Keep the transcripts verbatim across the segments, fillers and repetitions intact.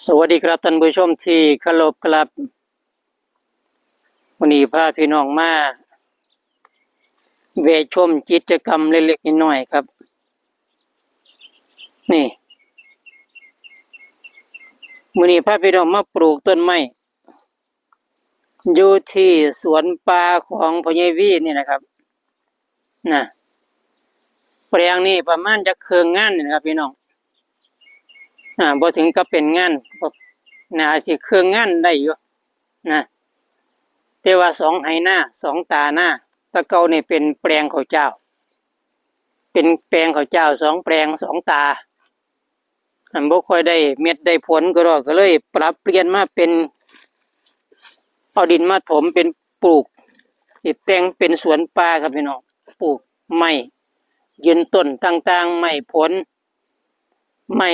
สวัสดีครับท่านผู้ชมที่เคารพครับ วันนี้พาพี่น้องมาแวะชมกิจกรรมเล็กๆน้อยๆครับ นี่ มื้อนี้พาพี่น้องมาปลูกต้นไม้ อยู่ที่สวนป่าของพ่อใหญ่วีนี่นะครับ นะ แปลงนี้ประมาณจะเคิ่งงานนี่นะครับพี่น้อง อ่า บ่ถึงกับเป็นงาน นะ สิเคิ่งงานได้อยู่ นะ แต่ว่าสองไฮ่นา สองตานา แต่เก่านี่เป็นแปลงข้าวเจ้า เป็นแปลงข้าวเจ้าสองแปลงสองตา อันบ่ค่อยได้เม็ดได้ผลก็ดอก ก็เลยปรับเปลี่ยนมาเป็น เอาดินมาถมเป็นปลูก สิแต่งเป็นสวนป่าครับพี่น้อง ปลูกไม้ยืนต้นต่างๆ ไม้ผล ไม้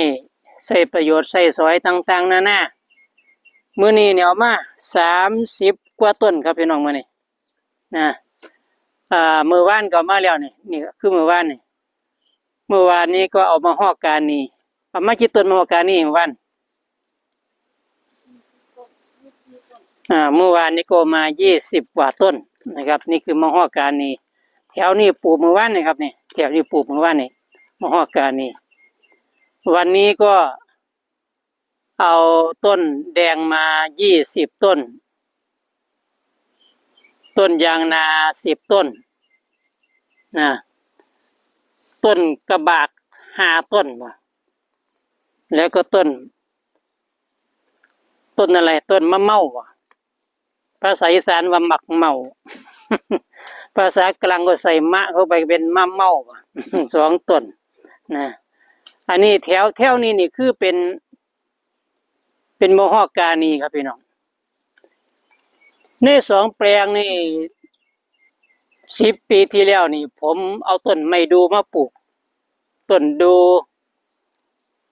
ใช้ประโยชน์ใช้สอยต่างๆ นานา มื้อนี้เนี่ยเอามาสามสิบกว่าต้นครับพี่น้อง มื้อนี้ นะ อ่า มื้อวานก็เอามาแล้วนี่ นี่ก็คือมื้อวานนี่ มื้อวานนี้ก็เอามะฮอกกานี เอามากี่ต้นมะฮอกกานีมื้อวาน อ่า มื้อวานนี้ก็มายี่สิบกว่าต้นนะครับ นี่คือมะฮอกกานี แถวนี้ปลูกมื้อวานนี่ครับนี่ แถวนี้ปลูกมื้อวานนี่ มะฮอกกานี วันนี้ก็เอาต้นแดงมายี่สิบต้น ต้นยางนาสิบต้น นะ ต้นกระบากห้าต้นว่ะ แล้วก็ต้น ต้นอะไร ต้นมะเม่าว่ะ ภาษาอีสานว่าหมากเม่า ภาษากลางก็ใส่มะเข้าไปเป็นมะเม่าว่ะ สองต้น นะ อันนี้แถว แถวนี้นี่คือเป็น เป็นมะฮอกกานีครับพี่น้อง ในสองแปลงนี่ สิบปีที่แล้วนี่ ผมเอาต้นไม้ดูมาปลูก ต้นดู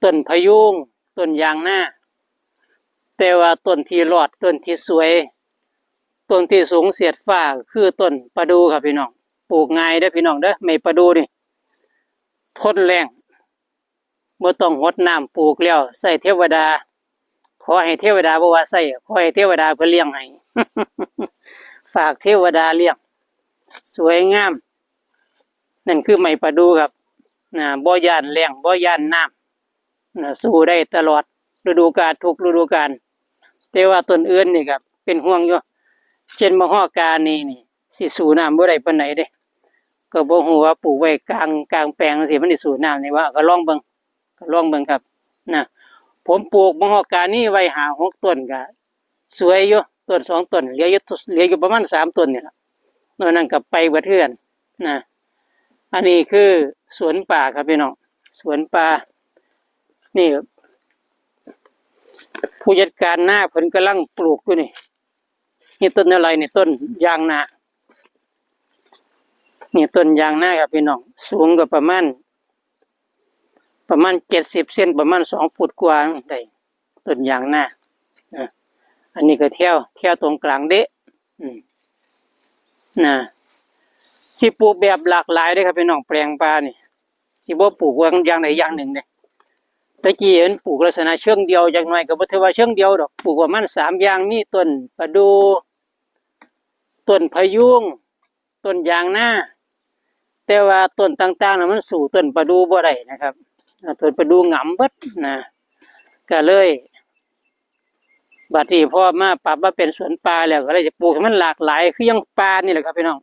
ต้นพะยูง ต้นยางนา แต่ว่าต้นที่รอด ต้นที่สวย ต้นที่สูงเสียดฟ้า คือต้นประดู่ครับพี่น้อง ปลูกง่ายเด้อพี่น้องเด้อ ไม้ประดู่นี่ ทนแล้ง บ่ต้องหดน้ำ ปลูกแล้วใช้เทวดา ขอให้เทวดา บ่ว่าใช้ ขอให้เทวดาเพิ่นเลี้ยงให้ ฝากเทวดาเลี้ยง สวยงาม นั่นคือไม้ประดู่ครับ นะ บ่ย้านแล้ง บ่ย้านน้ำ นะ สู้ได้ตลอดฤดูกาล ทุกฤดูกาล แต่ว่าต้นอื่นนี่ครับ เป็นห่วงอยู่ เช่นมะฮอกกานีนี่ สิสู้น้ำบ่ได้ปานใดเด้ ก็บ่ฮู้ว่าปลูกไว้กลาง กลางแปลงจั่งซี้ มันสิสู้น้ำนี่บ่ ก็ลองเบิ่ง ก็ลองเบิ่งครับ นะ ผมปลูกมะฮอกกานีไว้ห้าหกต้น ก็สวยอยู่ ต้นสองต้น เหลืออยู่ เหลืออยู่ประมาณสามต้นนี่ล่ะ นอกนั้นก็ไปเบิดคือกัน นะ อันนี้คือสวนป่าครับพี่น้อง สวนป่า นี่ ผู้จัดการนาเพิ่นกำลังปลูกอยู่นี่ นี่ต้นอะไรนี่ ต้นยางนา นี่ต้นยางนาครับพี่น้อง สูงก็ประมาณ ประมาณเจ็ดสิบเซน ประมาณสองฟุตกว่าได้ ต้นยางนา อ่ะ อันนี้ก็แถว แถวตรงกลางเดะ อืม นะ สิปลูกแบบหลากหลายเด้อครับพี่น้อง แปลงป่านี่ สิบ่ปลูกว่าอย่างใดอย่างหนึ่งเด้ แต่กี้มันปลูกลักษณะเชิงเดี่ยวจักหน่อย ก็บ่ถือว่าเชิงเดี่ยวดอก ปลูกประมาณสามอย่าง มีต้นประดู่ ต้นพะยูง ต้นยางนา แต่ว่าต้นต่างๆน่ะมันสู้ต้นประดู่บ่ได้นะครับ อ่า ต้นประดู่หงำเบิดนะ ก็เลย บัดนี้พอมาปรับมาเป็นสวนป่าแล้ว ก็เลยจะปลูกให้มันหลากหลาย คือยังป่านี่แหละครับพี่น้อง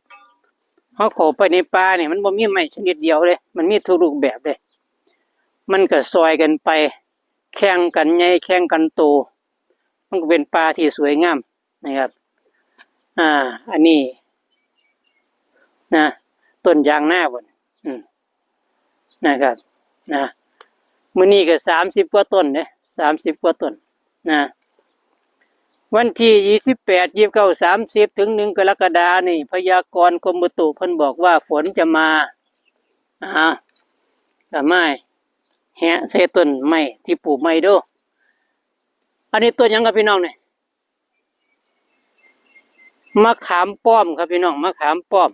เฮาเข้าไปในป่านี่มันบ่มีไม้ชนิดเดียวเด้ มันมีทุกรูปแบบเด้ มันก็ซอยกันไป แข่งกันใหญ่ แข่งกันโต มันก็เป็นป่าที่สวยงามนะครับ อ่า อันนี้ นะ ต้นยางนาบ่น อืม นะครับ นะ มื้อนี้ก็สามสิบกว่าต้นเด้ สามสิบกว่าต้น นะ วันที่ยี่สิบแปด ยี่สิบเก้า สามสิบ ถึงหนึ่งกรกฎานี่ พยากรณ์กรมอุตุเพิ่นบอกว่าฝนจะมา อ่า ก็มาแหะใส่ต้นไม้ที่ปลูกใหม่เด้อ อันนี้ต้นหยังครับพี่น้องนี่ มะขามป้อมครับพี่น้อง มะขามป้อม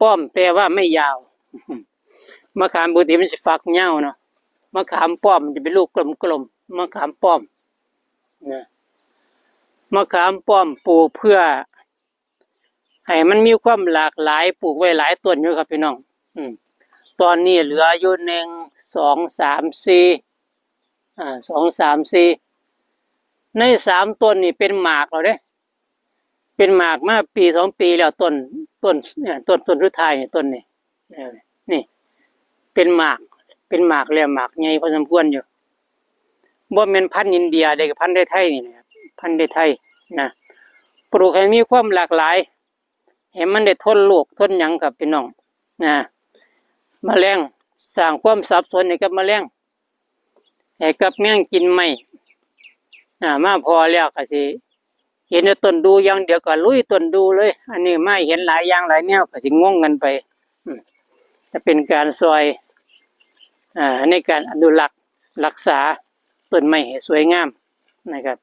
ป้อมแปลว่าไม่ยาว มะขามปกติมันสิฝักยาวเนาะ มะขามป้อมมันจะเป็นลูกกลมๆ มะขามป้อมนะ มะขามป้อมปลูกเพื่อ ให้มันมีความหลากหลาย ปลูกไว้หลายต้นอยู่ครับพี่น้อง อืม ตอนนี้เหลืออยู่หนึ่ง สอง สาม สี่ อ่า สอง สาม สี่ ในสามต้นนี่เป็นหมากแล้วเด้ เป็นหมากมาปีสองปีแล้ว ต้น ต้น เนี่ย ต้น ต้นสุดท้ายนี่ ต้นนี้ เออ นี่ เป็นหมาก เป็นหมากแล้ว หมากใหญ่พอสมควรอยู่ บ่แม่นพันธุ์อินเดียเด้ พันธุ์ไทยๆ นี่นะครับ พันธุ์ไทยๆ นะ ปลูกให้มีความหลากหลาย ให้มันได้ทนโรคทนหยังครับพี่น้อง นะ แมลง สร้างความสับสนให้กับแมลง ให้กับแมงกินไม้ อ่า มาพ้อแล้วก็สิ เห็นแต่ต้นดู่อย่างเดียวก็ลุยต้นดู่เลย อันนี้มาเห็นหลายอย่างหลายแนวก็สิงงกันไป อืม จะเป็นการซอย อ่า ในการอนุรักษ์รักษาต้นไม้ให้สวยงามนะครับ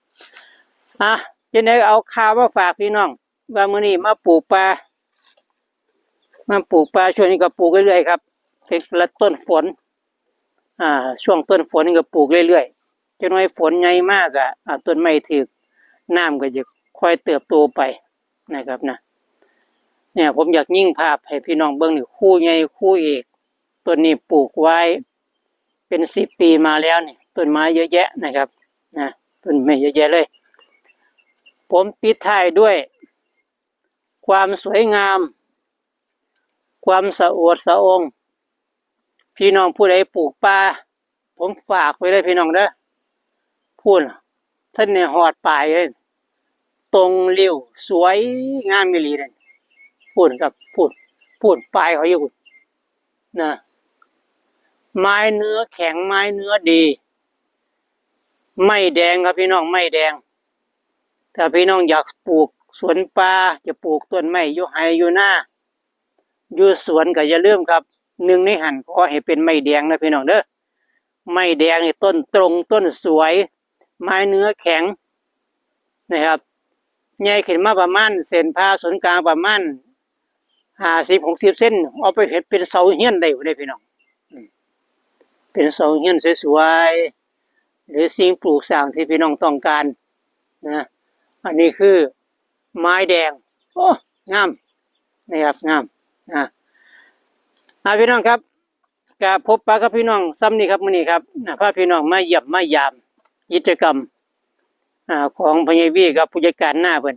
อ่ะ จั่งใดเอาข่าวมาฝากพี่น้อง ว่ามื้อนี้มาปลูกป่า มาปลูกป่า ช่วงนี้ก็ปลูกเรื่อยๆ ครับ เป็นละต้นฝน อ่า ช่วงต้นฝนนี่ก็ปลูกเรื่อยๆ จักหน่อยฝนใหญ่มากอะ อ่า ต้นไม้ถืกน้ำก็จะค่อยเติบโตไปนะครับนะ เนี่ย ผมอยากยิงภาพให้พี่น้องเบิ่งนี่ คูใหญ่ คูเอก ต้นนี้ปลูกไว้เป็นสิบปีมาแล้วนี่ ต้นไม้เยอะแยะนะครับ นะ ต้นไม้เยอะแยะเลย ผมปิดท้ายด้วยความสวยงาม ความสะโอดสะอง พี่น้องผู้ใดปลูกป่า ผมฝากไว้เลยพี่น้องเด้อ พู้น ท่านเนี่ยฮอดปลายเลย ตรงริ้วสวยงามอีหลีเลย พู้นครับ พู้น พู้นปลายเขาอยู่ นะ ไม้เนื้อแข็ง ไม้เนื้อดี ไม้แดงครับพี่น้อง ไม้แดง ถ้าพี่น้องอยากปลูกสวนป่า จะปลูกต้นไม้อยู่ไฮ่อยู่นา อยู่สวนก็อย่าลืมครับ หนึ่งในหั่นขอให้เป็นไม้แดงนะพี่น้องเด้อ ไม้แดงนี่ต้นตรง ต้นสวย ไม้เนื้อแข็งนะครับ ใหญ่ขึ้นมาประมาณเส้นผ่าศูนย์กลางประมาณห้าสิบ หกสิบ เซน เอาไปเฮ็ดเป็นเสาเฮือนได้พุ้นเด้พี่น้อง อืม เป็นเสาเฮือนสวยๆ หรือสิ่งปลูกสร้างที่พี่น้องต้องการนะ อันนี้คือไม้แดง โอ้ งามนะครับ งามนะ อ่า พี่น้องครับ ก็พบปะกับพี่น้องส่ำนี้ครับ มื้อนี้ครับ นะ พาพี่น้องมาเยี่ยมมายามกิจกรรม อ่า ของพ่อใหญ่วีกับผู้จัดการนาเพิ่น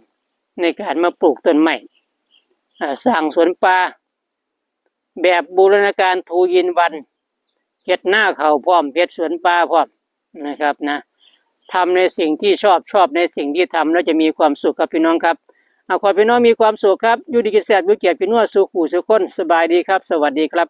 ในการมาปลูกต้นไม้ อ่า สร้างสวนป่า แบบบูรณาการ two in one เฮ็ดนาข้าวพร้อม เฮ็ดสวนป่าพร้อมนะครับนะ ทำในสิ่งที่ชอบ ชอบในสิ่งที่ทำ แล้วจะมีความสุขครับพี่น้องครับ เอา ขอให้พี่น้องมีความสุขครับ อยู่ดีกินแซ่บ อยู่เกียรติพี่นัว สู่คู่สู่คน สบายดีครับ สวัสดีครับ